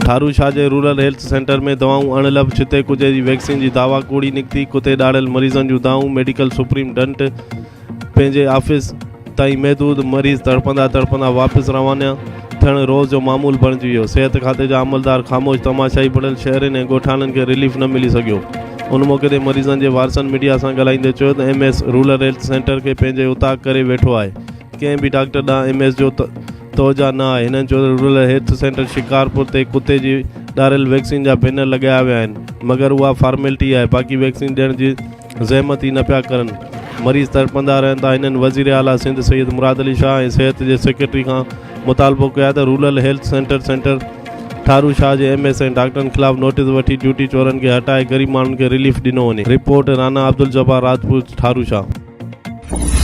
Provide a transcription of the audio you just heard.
ٺارو شاهه جي rural health centre ۾ دوائون اڻلڀ، ڇتي ڪجي جي ويڪسين جي دعويٰ ڪوڙي نڪتي، ڪتي ڏاڙهيل مريضن جون دانهون، ميڊيڪل سپرنٽنڊنٽ پنهنجي آفيس تائين محدود، مريض تڙپندا تڙپندا واپس روانا ٿيڻ روز جو معمول بڻجي ويو، صحت کاتي جا عملدار خاموش تماشائي بڻيل، شهرين ۽ ڳوٺاڻن کي رليف نه ملي سگهيو. ان موقعي تي مريضن جي وارثن ميڊيا سان ڳالهائيندي چيو ته M S rural health centre کي پنهنجي اوطاق ڪري ويٺو آهي، ڪنهن به ڊاڪٽر ڏانهن ايم ايس جو توجهه نه آهي. هنن چيو ته رورل هيلٿ سينٽر شڪارپور تي ڪتي جي ڏاريل ويڪسين جا بينر لڳايا ويا آهن مگر اها فارملٽي آهي باقي ويڪسين ڏيڻ جي زحمت ئي نه پيا ڪرن مريض تڙپندا رهن ٿا. هنن وزير اعليٰ سنڌ سيد مراد علي شاهه ۽ صحت جي سيڪريٽري کان مطالبو ڪيو آهي ته rural health centre centre Tharo Shah جي ايم ايس ۽ ڊاڪٽرن خلاف نوٽيس وٺي ڊيوٽي چورن کي هٽائي غريب ماڻهن کي رليف ڏنو وڃي. رپورٽ، رانا عبدالجبار راجپوت، ٺارو شاهه.